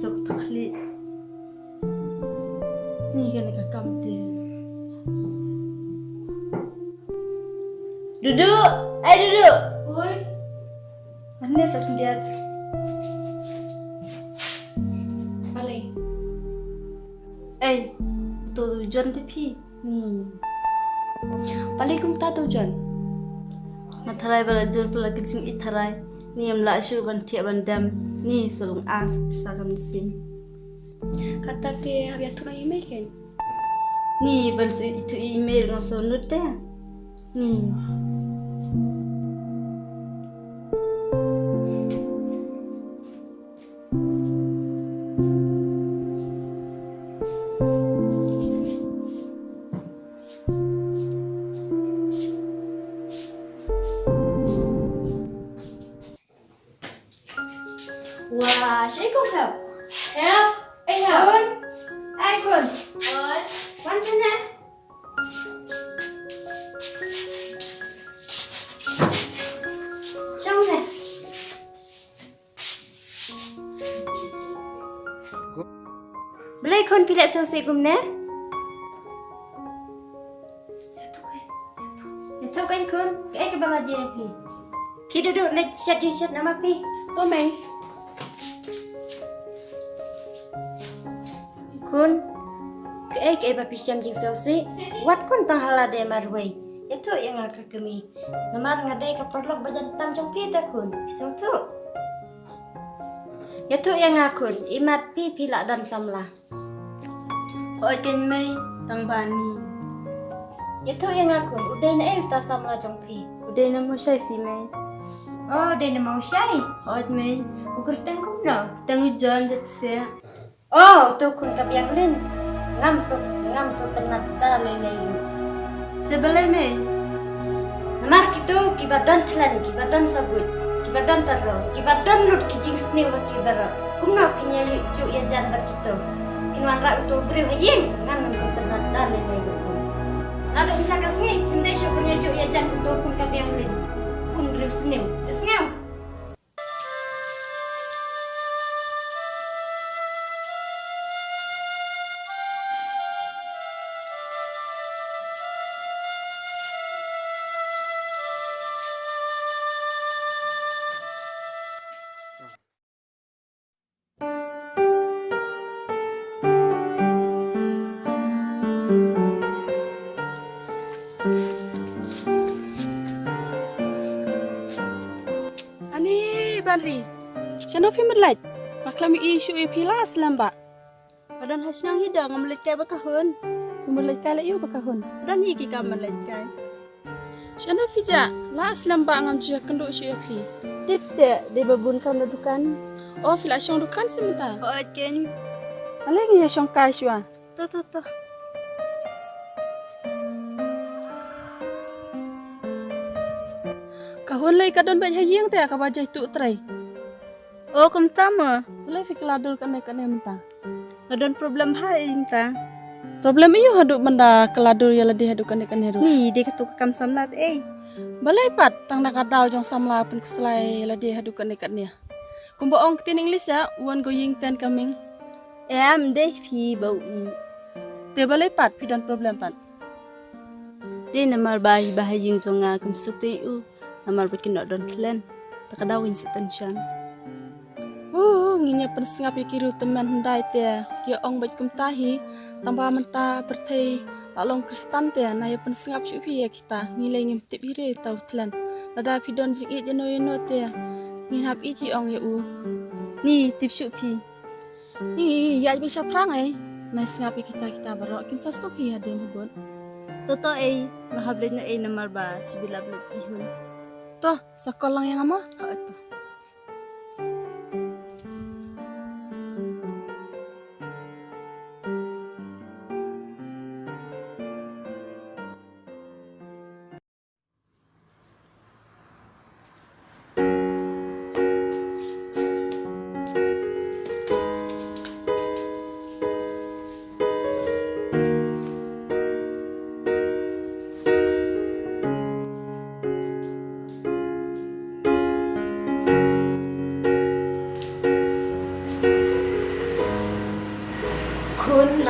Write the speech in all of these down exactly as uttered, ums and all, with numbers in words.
Tok tak li. Ni kan ka kam te. Dudu, ai Dudu. Oi. Mane sa khyndiat. Balei? Ei, to Jon te phi. Ni. Balei kumta to Jon? Nga tharai ba la jur pala ka jingïeit tharai. Ni em lah shuh ban thiah ban dem. Ni sulung as pisa kam sim. Kata te hap ïathuh ïa i mei kein. Ni ban shu ithuh ïa i mei ngam shu nud te. Ni. Wa, shi kum help. Help. Ei help. Kun. Ai kun. Oi. Wan sini. Shong ne. Balei khun phi leh sngewsih kumne? Ïathuh kein khun, kaei kaba la jia ïa phi? Phi Dudu leit shet jingshet namar phi. To mei. Khun, kaei kaei ba phi shem jingsngewsih? Wat khun tang ha lade marwei. Ïathuh ïa nga ka kmie. Namar nga dei ka paralok ba jan tam jong phi te khun. Phi sngewthuh? Ïathuh ïa nga khun, imat phi phi lah don samla? Hooid kein mei, tang ba ni. Ïathuh ïa nga khun, u dei na ei uta samla jong phi? U dei na Mawshai phi mei. Oh, u dei na Mawshai? Hooid mei. U kyrteng kumno? Kyrteng u Jon Jetseh. Oh, to khun ka biang lin. Ngam suk, ngam suk ternat da lei lei ruh. Sa balei mei? Namar kito kiba don thlen, kiba don sabut, kiba don taro, kiba don lut ki jingsniew ha ki baroh. Kumno phin ïa ju ïa jan bad kito? Phin wanrah uto u briew ha ïing, ngam suk ternat da lei lei ruh khun. Naduh mynta ka sngi, phim dei shuh ban ïa ju ïa jan uto khun ka biang lin. Khun riewsniew. Riewsniew. Ani Banri. Shano phim leit? Nga khlem ïohi shuh ïa phi la slem bha. Ba don ha shnong hi da ngam leit kai ba ka hun. Ngam leit kai la ïoh ba ka hun. Don hi ki kam ban leit kai. Shano phi jah? La slem bha ngam ju ïakynduh shuh ïa phi. Tip seh, dei ba bun kam na dukan. Oh, phi la shong dukan seh mynta? Hooid kein. Ale ngi ïa shong kai shuwa. To, to, to. Ka hun lei ka don beit ha ïing te kaba jai tuh trei. O kumta mo. Balei phi kylla dur kane kane mynta? Nga don problem ha ïing ta. Problem aiu haduh mynta kylla dur ïa lade haduh kane kane ruh? Ni dei kato ka kam samla te ei. Balei pat tang na ka daw jong samla pynkhuslai ïa lade haduh kane kane. Kumba ong ktien English ïa, one going ten coming. Em dei phi ba u i. Te balei pat phi don problem pat? Dei namar ba hi ba ha ïing jong nga kam suk te u. Namar ba kin don thlen. Ta ka daw ngin shu tension. Uh, ngin ïa pynsngap ïa ki riew tymmen hyndai te ki ong bad kumta hi. Tang ba mynta pyrthei la long Khristan te na ïa pynsngap shuh phi ïa kita. Ngi lei ngim tip hi re ta u thlen. Lada phi don jingïeit ïano ïano te ngin hap ïeit hi ong ïa u. Ni tip shuh phi. Ïa ba shaphrang ei. Nai sngap ïa kita kita baroh kin sa suk hi hadien hi bud. To to ei, nga hap leit noh ei namar ba shi bilap lut bihun. To, sa call lang ïa nga mo. Ha to.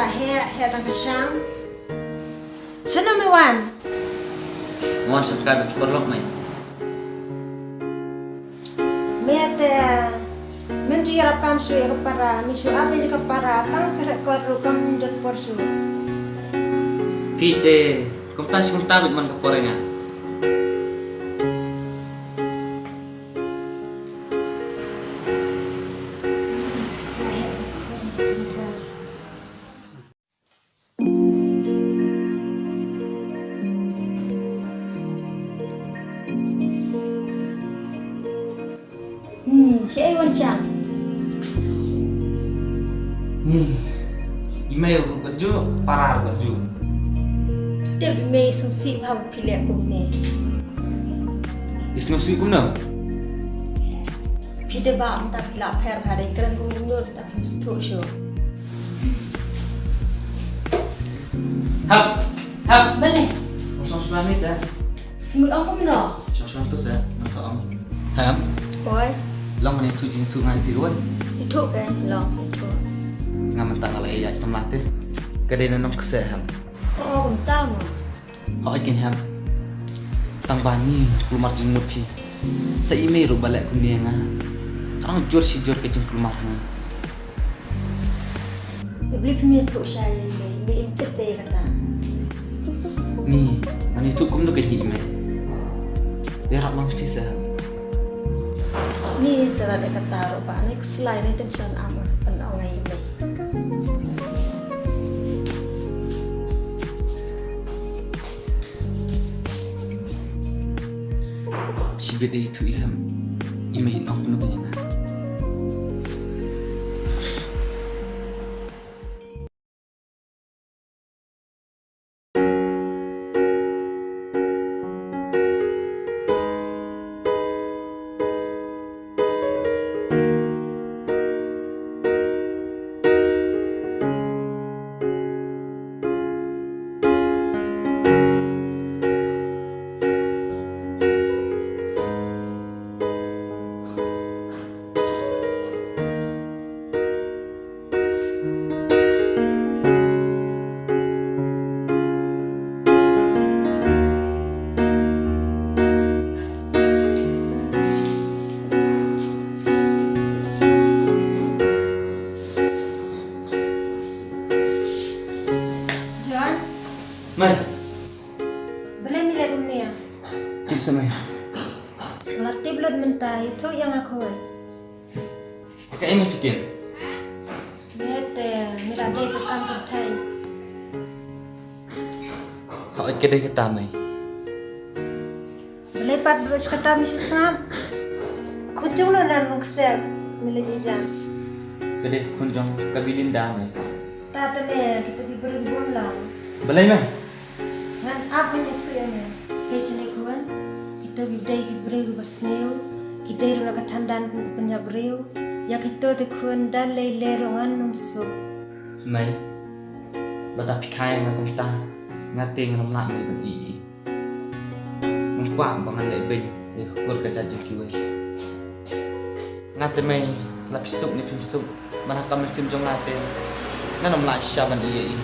Heh, heh tang ka shang. Shano me wan? Wan sha ka ba ki paralok me. Me te, mem ju ïarap kam shuh ïa ka para, me shu ap ïa ka para tang ka record ruh kam don por shuh. Phi te kumta shi kumta bad man ka por nga. Hmm, shaei wan shang? Hmm. I mei ruh ka ju, para ruh ka ju. Tip i mei sngewsih bha ba phi leh kumne. I sngewsih kumno? Phi te ba mynta phi la pher bha, dei kren kumno mynta phi sngewthuh shuh. Hap, hap. Balei? Ong shong shuwa ni sa. Phi mut ong kumno? Shong shuwa tu sa, nga sa ong. Hap. Oi. Long ni tu jing tu ngai phi ruan. Itu kan, long itu. Nga mynta nga la ïa samla te. Ka dei na nong kse hap. Oh, kumta mo. Hooid keiñ hep. Tang ba ni kulmar jingmut phi. Sa i mei ruh ba leh kumne ïa nga. Ka dang jur shi jur ka jingkulmar ha nga. Te balei phim ïathuh shai ïa i mei, i mei im tip te ïa kata. Ni, ngan ïathuh kumno keiñ hi i mei. Ïarap lang phi sa hep. Ni sa lad ïa kata ruh ba, ni khuslai ni tension am nga sa pynong ïa i mei. Shibit ïathuh ïa hem. I mei in ong kumno ïa nga. John? Mei. Balei me leh kumne? Tip sa mei. Nga la tip lut mynta, ïathuh ïa nga khun. Kaei me phi ktien? Me te, me la dei tu kam kynthei. Hooid ka dei kata mei. Balei pat bro shi kata me shu sngap. Khun jong no na nong ksem me leh ïa jan. Ka dei khun jong ka Belinda mei. Ta te me kita ki briew bun long. Balei me? Ngan ap ngan ïathuh ïa me. Peit shane khun. Kito ki dei ki briew kiba sniew. Ki dei ruh na ka thandan pynïap briew. Ïa kito te khun da lei lei ruh ngan ym suk. Mei. Lada phi kha ïa nga kumta, nga te ngan ym lah mei ban ïeit. Ngam kwah ba ngan leh beiñ ïa ka kur ka jait jong kiwei. Nga te mei, la phi suk ne phim suk, ban ha ka mynsiem jong nga te ngan ym lah shisha ban ïeit ïa i.